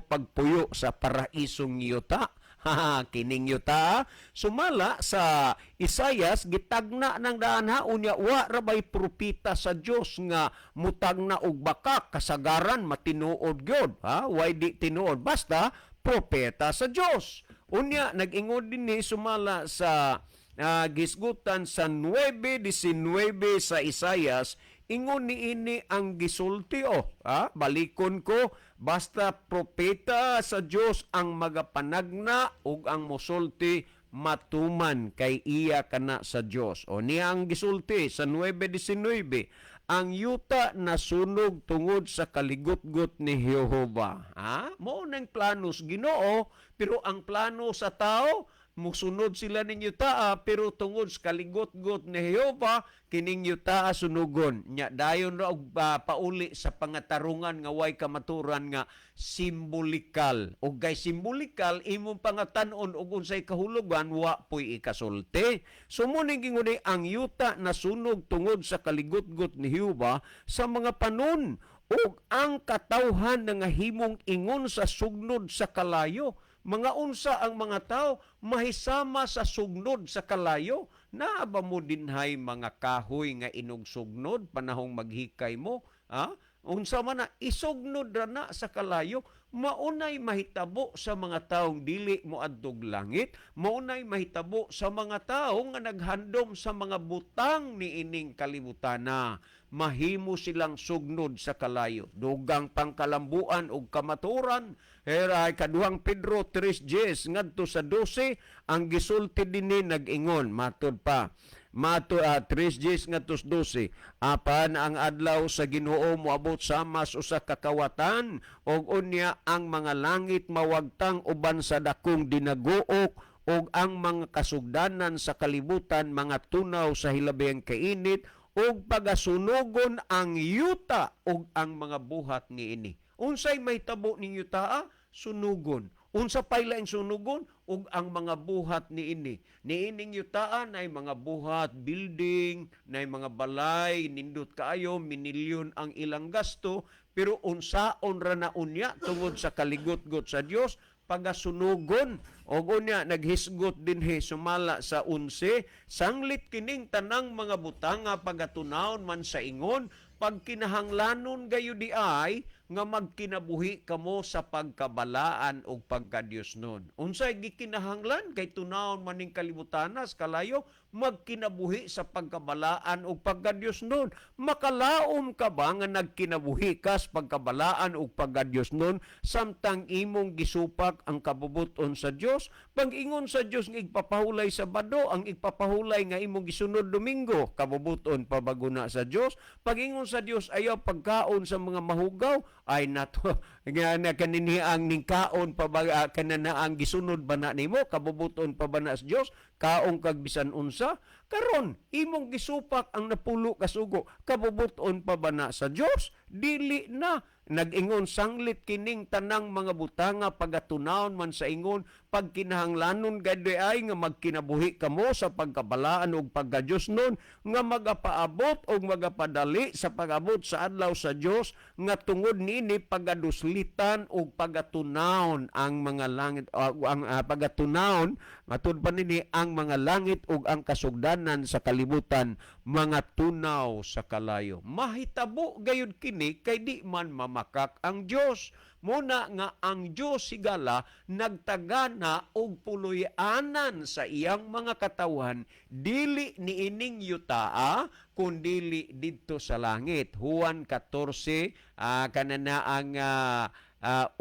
pagpuyo sa paraisong yuta? Ha, kining yuta sumala sa Isayas gitagna ng daan ha. Unya wa ra bay propeta sa Dios nga mutagna og baka kasagaran matinuod gyud ha, way di tinuod basta propeta sa Dios. Unya nag-ingon dinhi sumala sa gisgutan sa 9:19 sa Isayas, ingon niini ang gisulti o ha, balikon ko, basta propeta sa Dios ang magapanagna ug ang mosulti matuman kay iya kana sa Dios. O niya ang gisulti sa 9:19, ang yuta nasunog tungod sa kaligutgot ni Jehova. Ha, mao nang plano sa Ginoo, pero ang plano sa tao, musunod sila ning yutaa, pero tungod sa kaligotgot ni Jehova, kining yutaa sunugon. Nya dayon ra og pauli sa pangatarungan nga way kamaturan nga simbolikal. Og kay simbolikal imong pangatan-on og unsay kahulugan, wa puy ikasulti. So mo ning gingon ang yuta nasunog tungod sa kaligotgot ni Jehova sa mga panon, ug ang katawhan nga himong ingon sa sugnod sa kalayo. Mga unsa ang mga tao mahisama sa sugnod sa kalayo? Naa ba mo dinhay mga kahoy nga inog sugnod panahong maghikay mo? Ha? Unsa man na isugnod ra na sa kalayo. Maunay mahitabo sa mga taong dili moadtog langit, maunay mahitabo sa mga tao nga naghandom sa mga butang niining kalibutana. Mahimo silang sugnod sa kalayo. Dugang pangkalambuan og kamaturan. Hera kaduhang Pedro 3:10 ngadto sa 12 ang gisulti dinhi, nag-ingon matud pa Mato 3:10 ngadto sa 12, apan ang adlaw sa Ginoo moabot sama sa usa ka kawatan, ug unya ang mga langit mawagtang uban sa dakong dinaguok, ug ang mga kasugdanan sa kalibutan mga tunaw sa hilabihang kainit, ug pagasunugon ang yuta ug ang mga buhat niini. Unsay mahitabo ning yutaa? Sunugon. Unsa pay laing sunugon? Ug ang mga buhat niini. Niining yutaan ay mga buhat, building, na mga balay, nindot kaayo, minilyon ang ilang gasto, pero unsaon ra na unya tungod sa kaligotgot sa Dios, pagasunugon. Og unya naghisgot dinhi sumala sa 11, sanglit kining tanang mga butanga pagatunawon man sa ingon, pagkinahanglanon gayo di ay nga magkinabuhi kamo sa pagkabalaan ug pagkadiyosnon. Unsay gikinahanglan kay tunawon man ning kalibutanas kalayo? Magkinabuhi sa pagkabalaan ug pagkadiyosnon. Makalaom ka ba nga nagkinabuhi ka sa pagkabalaan ug pagkadiyosnon samtang imong gisupak ang kabubuton sa Dios? Pag-ingon sa Dios nga igpapahulay Sabado, ang igpapahulay nga imong gisunod Domingo, kabubuton pa ba guna sa Dios? Pag-ingon sa Dios ayaw pagkaon sa mga mahugaw, ay nato nga na kanini ang ningkaon pa ba kanana ang gisunod ba na nimo, kabubuton pa ba na sa Dios? Kaon kag bisan unsa. Karon imong gisupak ang napulo ka sugo, kabubuton pa ba na sa Dios? Dili na. Nag-ingon, sanglit kining tanang mga butanga pagatunawon man sa ingon, pagkinahanglanon gad ay nga magkinabuhi kamo sa pagkabalaan ug pagkadiyosnon nga magapaabot og magapadali sa pag-abot sa adlaw sa Dios, nga tungod niini pagaduslitan ug pagatunawon ang mga langit, ang pagatunawon matud pa nini ang mga langit ug ang kasugdanan sa kalibutan mga tunaw sa kalayo. Mahitabo gayud kini kay di man mamakak ang Dios. Muna nga ang Dios higala nagtagana og puloy-anan sa iyang mga katawan, dili niining yutaa kundili didto sa langit. Juan 14 kanana ang 1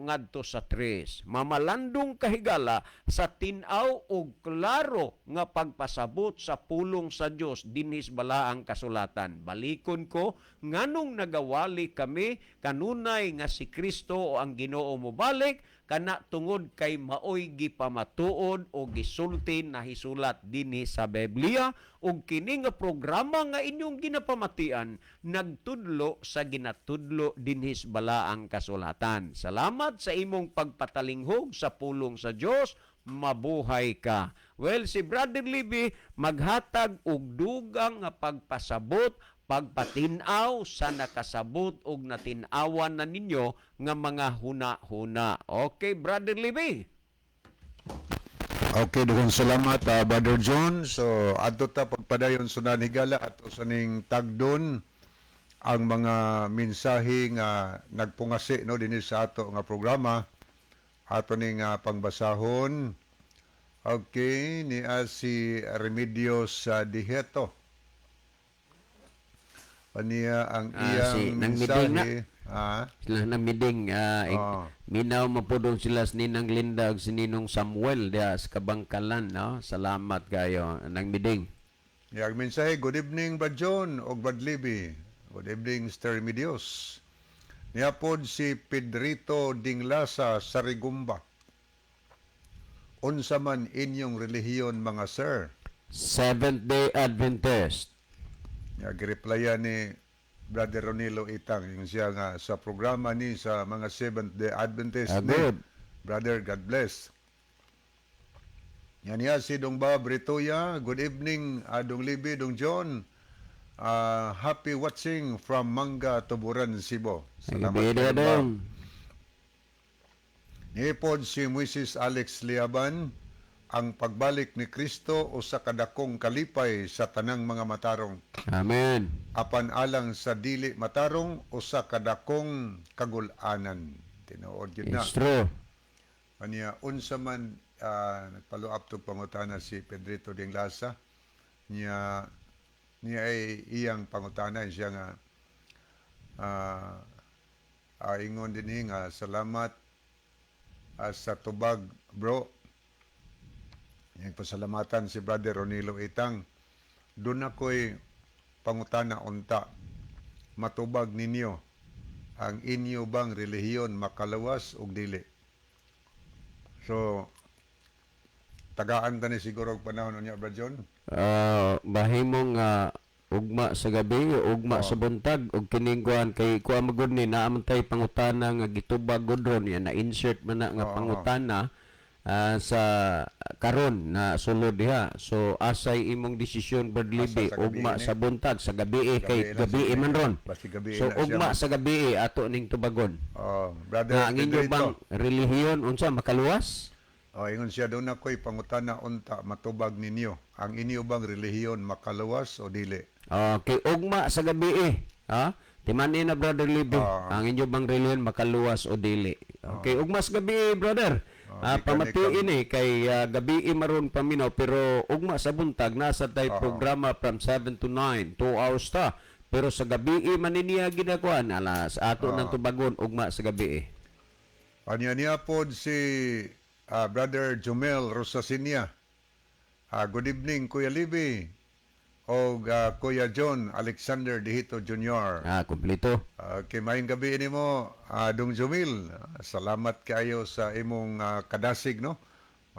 ngadto sa 3. Mamalandong kahigala sa tin-aw og klaro nga pagpasabot sa pulong sa Dios dinhi sa balaang kasulatan. Balikon ko nganong nagawali kami kanunay nga si Kristo o ang Ginoo mobalik kana tungod kay maoy gipamatuod o gisulti na hisulat dinhi sa Biblia, ug kini nga programa nga inyong ginapamatian nagtudlo sa ginatudlo dinhi sa balaang kasulatan. Salamat sa imong pagpatalinghog sa pulong sa Dios. Mabuhay ka. Well, si Brother Libby maghatag og dugang nga pagpasabot, pagpatin-aw sa nakasabot og natin-awan na ninyo nga mga huna-huna. Okay, Brother Libby. Okay, daghang salamat, Brother John. So, adto ta pagpadayon sunan higala ato sa ning tagdon ang mga mensahe nga nagpungasi, no, dinhi sa ato nga programa. Ato ning pangbasahon. Okay, ni si Remedios sa Diheto. Paniya ang iyang Si nang miding na. mensahe. Ah, Sila na miding minaw mapudong sila sa Ninang Linda ug si Ninong Samuel diha sa Kabangkalan, no? Salamat kayo nang miding. Yang mensahe, good evening, Brad John o Brad Libby. Good evening, Mr. Remedios. Niapod si Pedrito Dinglasa Sarigumba. Unsa man inyong relihiyon, mga sir? Seventh Day Adventist. Ya, gireplyan ni Brother Ronilo Itang yung siya nga sa programa ni sa mga Seventh Day Adventist ni. Good. Brother, God bless. Yan niya si Dong Bob Ritoya. Good evening, Dong Libby, Dong John. Happy watching from Manga, Tuburan, Cebu. Salamat kay kayo Dong Bob. dong. Niipod si Moises Alex Liaban, ang pagbalik ni Kristo o sa kadakong kalipay sa tanang mga matarong. Amen. Apan alang sa dili matarong o sa kadakong kagulanan. Tinuod yun na. It's true. Anya, unsa man, nagpalo up to pangutana si Pedrito Dinglasa niya niya ay iyang pangutana siya nga ingon din nga salamat sa tubag, bro. Iyang pasalamatan si Brother Ronilo Itang. Doon ako'y pangutana unta, matubag ninyo ang inyo bang relihiyon makalawas og dili? So, tagaan ta ni siguro og panahon unya, Brad John. Bahimong ugma sa gabi, ugma sa buntag og kining kuan kay kuan magud ni naa man tay pangutana nga gitubag gud ron ya na insert man na nga pangutana sa karon na sulod diha. So asay imong desisyon, Brad Libby, Asa sa gabi ugma ini? sa buntag, sa gabi eh, kay Gabi lang gabi siguro. man ron. Basta gabi So na siya. ugma sa gabi eh, ato ning tubagon. Oh, Brother Nga ang inyo Pedrito. bang relihiyon unsa makaluwas? Oh, ingon siya, doon ako'y pangutana unta, matubag ninyo ang inyo bang relihiyon makalawas o dili? Okay, ugma sa gabi eh. Ha? Timanin na, Brother Libby. Ang inyo bang relihiyon makaluwas o dili? Okay, ugma sa gabi eh, brother. Di ka Pamatiin eh kay gabi eh maron paminaw pero ugma sa buntag nasa tay programa from 7 to 9, 2 hours ta. Pero sa gabi eh man niya ginakuan alas ato ng tubagon ugma sa gabi eh. Anya niya pod si Brother Jumel Rosasinia. Good evening, Kuya Libby o Kuya John Alexander Dihito Jr. Kompleto. Okay, maayong gabi nimo, Dong Jumil. Salamat kaayo sa imong kadasig, no.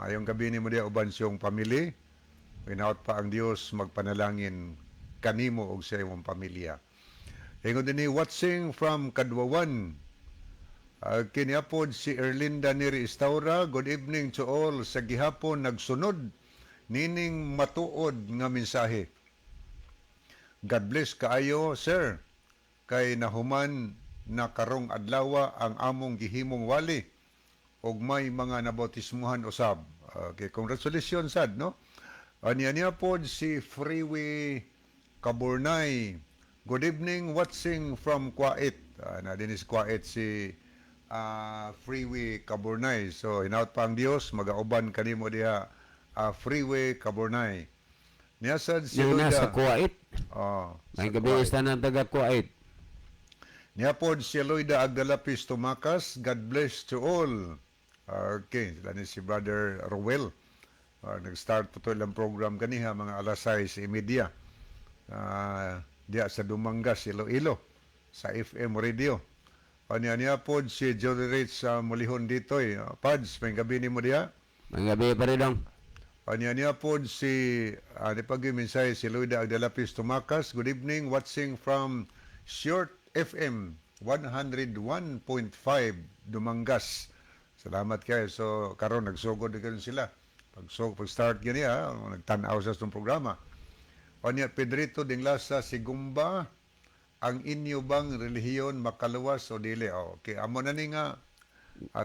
Maayong gabi nimo diha uban siyong pamilya. Hinaot pa ang Dios magpanalangin kanimo ug sa imong pamilya. Ingon dinhi, watching from Kadwawan. Kiniapod si Erlinda Neri Estaura. Good evening to all. Sa gihapon nagsunod nining matuod nga mensahe. God bless kaayo, sir. Kay nahuman na karong adlawa ang among gihimong wali og may mga nabautismuhan usab. Okay, congratulations sad, no? Anya niya pod si Freeway Kaburnay. Good evening, watching from Kuwait. Na dinis Kuwait si Freeway Kaburnay. So hinaut pa ang Dios magauban kanimo diha, Freeway Kaburnay. Niya sad si Yung Loida. nasa Kuwait. Oh, May sa gabi Kuwait. isa na taga Kuwait. Niya pod si Loida Agdalapis Tumakas, God bless to all. Okay, sila ni si Brother Rowell. Nag-start po to ilang program kaniha mga alas 6:30. Diya sa Dumangas, Iloilo, sa FM radio. O niya niya pod si Johnny Rich sa Mulihon dito eh. Pads, may gabi ni mo diya. Mga gabi pa rin dong. O niya niya pod si, di pag yung mensahe si Luida Agdalapis Tumakas. Good evening, watching from Short FM 101.5 Dumangas. Salamat kayo. So, karon nagsugod na karon sila. Pag, so, pag start gani ha, nagtanaw sa itong programa. O niya, Pedrito Dinglasa Sigumba, ang inyo bang relihiyon makaluwas o dili? O, okay, amo na ni nga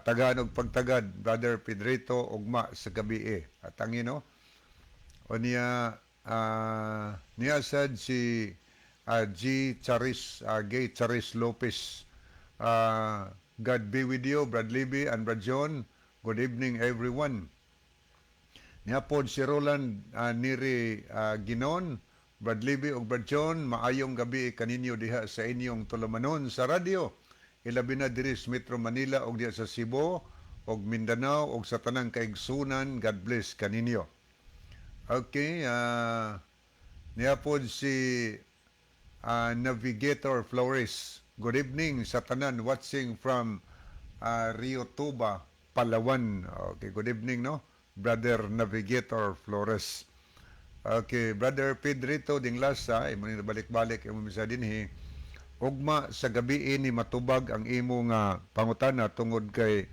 tagaan og pagtagad, Brother Pedrito, ugma sa gabi eh. At ang ino, o niya, niya sad si G. Charis, Gay Charis Lopez. God be with you, Brad Libby and Brad John. Good evening, everyone. Niya pod si Roland Neri Ginon, Brad Libby ug Brad John, maayong gabi kaninyo diha sa inyong tulumanon sa radyo. Ilabi na diri sa Metro Manila ug diha sa Cebu ug Mindanao ug sa tanang kaigsunan, God bless kaninyo. Okay, niya pod si Navigator Flores. Good evening sa tanan watching from Rio Tuba, Palawan. Okay, good evening, no? Brother Navigator Flores. Okay, Brother Pedrito Dinglasa, imo ni balik-balik imo misa dinhi. Ugma sa gabi ni matubag ang imo nga pangutana tungod kay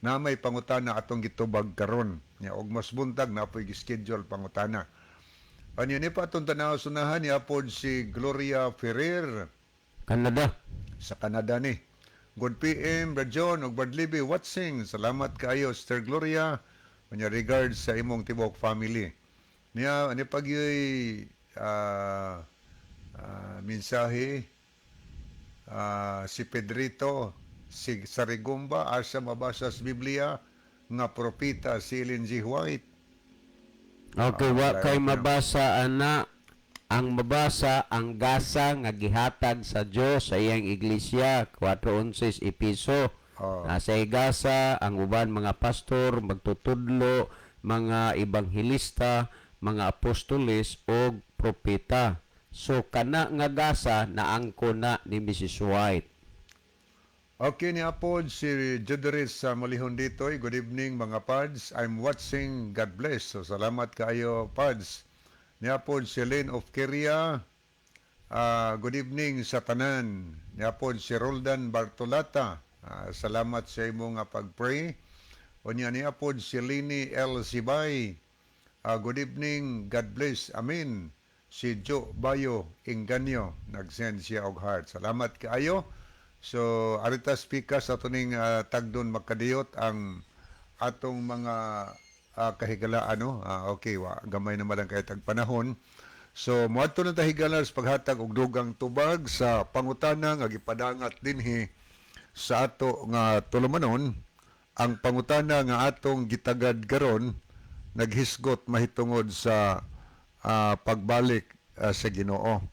na may pangutana atong gitubag karon. Nya og mas buntag na po'y gi-schedule pangutana. Ano ni pa atong tanaw sunahan ni apod si Gloria Ferrer Canada. Sa Canada ni. Good PM, Brad John ug Brad Libby watching. Salamat kaayo, Sister Gloria. Unya regards sa imong tibok family. Niya ani pag mensahe si Pedrito si Sarigumba, asa mabasa sa Biblia nga propeta si Ellen G. White? Okay, wa wala kay yun. Mabasa ana. Ang mabasa ang gasa nga gihatag sa Dios sa iyang iglesia, 4:11 Episo. Nasa gasa ang uban mga pastor, magtutudlo, mga ebanghelista, mga apostoles og propeta. So kana nga gasa naangko na ni Mrs. White. Okay ni Apod si Juderis sa Malihon ditoy. Good evening, mga pads. I'm watching. God bless. So salamat kaayo, pads. Ni Apod si Lane of Keria. Good evening sa tanan. Ni Apod si Roldan Bartolata. Salamat sa imong nga pag-pray. Unya ni Apod si Lini L. Sibay. Good evening. God bless. Amen. Si Joe Bayo Inganyo nag-send siya og heart. Salamat kaayo. So, arita speaker sa tuning tagdon makadiyot ang atong mga kahigalaan, no? Okay, wa gamay naman lang kay tag panahon. So, moadto na ta, higala, sa paghatag og dugang tubag sa pangutana nga gipadangat dinhi sa ato nga tulumanon. Ang pangutana nga atong gitagad karon naghisgot mahitungod sa pagbalik sa Ginoo.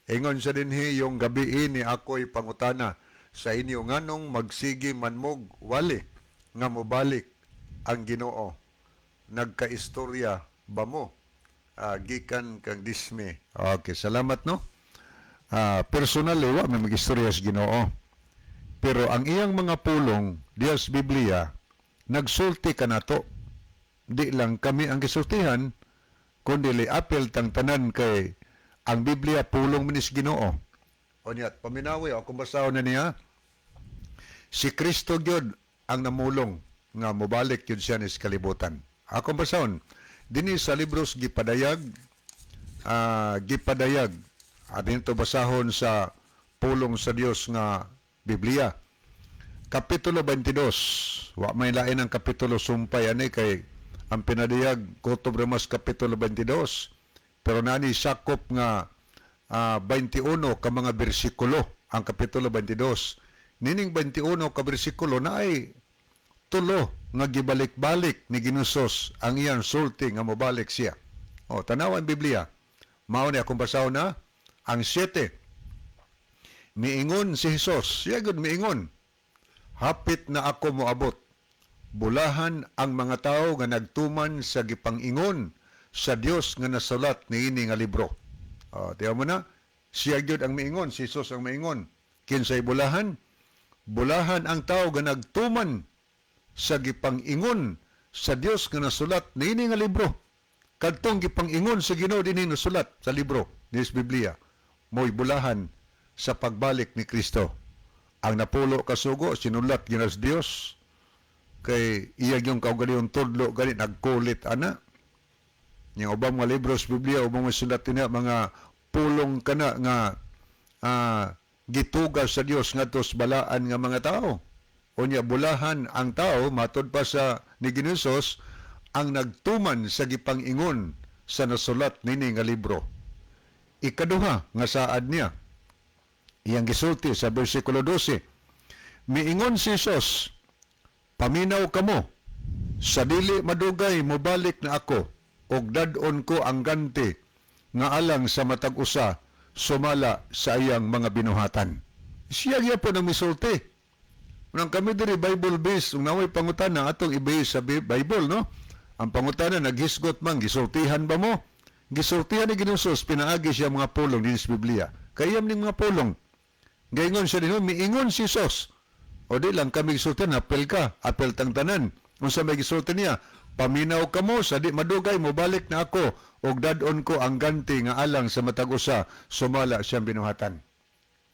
Ingon sa dinhi, yung gabi ni ako'y pangutana sa inyo, nganong magsige man mog wali nga mobalik ang Ginoo? Nagkaistorya ba mo? Gikan kang Disme. Okay, salamat, no. Personally, wa may mag-istorya sa Ginoo. Pero ang iyang mga pulong diya sa Biblia nagsulti kanato. Di lang kami ang gisultihan kundi apil tang tanan kay ang Biblia pulong man is Ginoo. O niya, paminawi ako basahon na niya. Si Kristo gyud ang namulong nga mobalik gyud siya nis kalibutan. Akong basahon dinhi sa libros gipadayag, gipadayag atin to basahon sa pulong sa Dios nga Biblia. Kapitulo 22. Wa may lain ang kapitulo sumpay ani kay ang pinadayag kutob ra mas kapitulo 22. Pero nani sakop nga 21 ka mga bersikulo ang kapitulo 22. Nining 21 ka bersikulo na ay tulo nga gibalik-balik ni Ginusos ang iyang sulti nga mobalik siya. O, tanawan Biblia. Mao ni akong basahon na ang 7. Miingon si Jesus, siya gud miingon, "Hapit na ako moabot. Bulahan ang mga tao nga nagtuman sa gipangingon sa Dios nga nasulat niini nga libro." Oh, tiyaw mo na, siya gyud ang miingon, si Jesus ang miingon. Kinsay bulahan? Bulahan ang tao nga nagtuman sa gipangingon sa Dios nga nasulat niini nga libro. Kadtong gipangingon sa Ginoo dinhi nasulat sa libro ni sa Biblia, mo'y bulahan sa pagbalik ni Kristo. Ang 10 ka sugo sinulat ginas Dios kay iya yung kaugalingong tudlo gani nagkulit ana. Yang ubang mga libro sa Biblia, ubang mga sulat niya, mga pulong kana nga gitugas sa Dios ngadto sa balaan nga mga tao. Unya bulahan ang tao matod pa sa ni Ginoong Hesus ang nagtuman sa gipangingon sa nasulat nini nga libro. Ikaduha nga saad niya, iyang gisulti sa bersikulo 12. Miingon si Jesus, "Paminaw kamo, sa dili madugay mobalik na ako, ug dad-on ko ang ganti nga alang sa matag usa sumala sa iyang mga binuhatan." Siya gyapon ang misulti. Nang kami diri Bible based, kung naway pangutana atong i-base sa Bible, no? Ang pangutana naghisgot man, gisultihan ba mo? Gisultihan ni Ginoong Hesus pinaagi siya mga pulong din sa Biblia. Kayam ning mga pulong. Gaingon siya din, miingon si Jesus. O di lang kami gisultihan, apel ka, apel tang tanan. Unsa may gisulti niya? "Paminaw kamo, sa di madugay mobalik na ako, ug dad-on ko ang ganti nga alang sa matag usa sumala siyang binuhatan."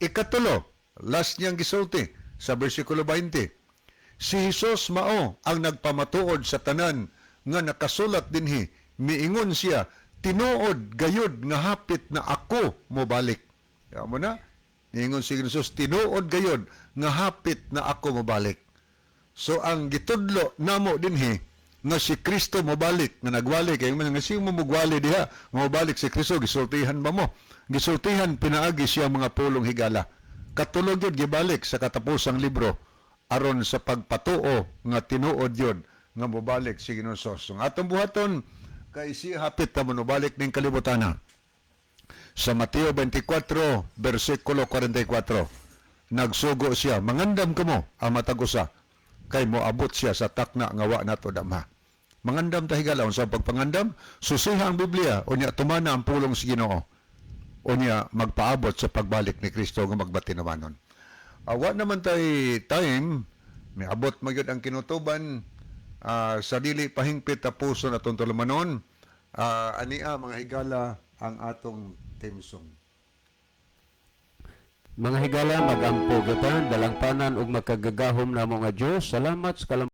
Ikatulo, last niyang gisulti sa bersikulo 20. Si Jesus mao ang nagpamatuod sa tanan nga nakasulat dinhi. Miingon siya, "Tinuod gayud nga hapit na ako mobalik." Ya mo na, niingon si Jesus, "Tinuod gayud nga hapit na ako mobalik." So ang gitudlo namo dinhi nga si Kristo mobalik, nga nagwali kay man nga siya mo mugwali diha, mobalik si Kristo, gisultihan ba mo? Gisultihan pinaagi siya mga pulong, higala. Katulo gyud gibalik sa katapusang libro aron sa pagpatuo nga tinuod yun nga mobalik si Ginoong Hesus. Ang atong buhaton kay siya hapit na monobalik ning kalibutan. Sa Mateo 24, versikulo 44, nagsugo siya, "Mangandam kamo ang matag usa, kay moabot siya sa takna nga wa nato damha." Mangandam ta, higala. Unsa pagpangandam? Susiha ang Biblia, unya tumana ang pulong sa Ginoo. Unya magpaabot sa pagbalik ni Kristo nga magbatinumanon. Awa naman tay time, may abot magyud ang kinutuban sa dili pahingpit tapuson atong tulumanon. Ania mga higala ang atong theme song. Mga higala, magampo kita, dalangpanan ug makagagahom namo nga Dios. Salamat sa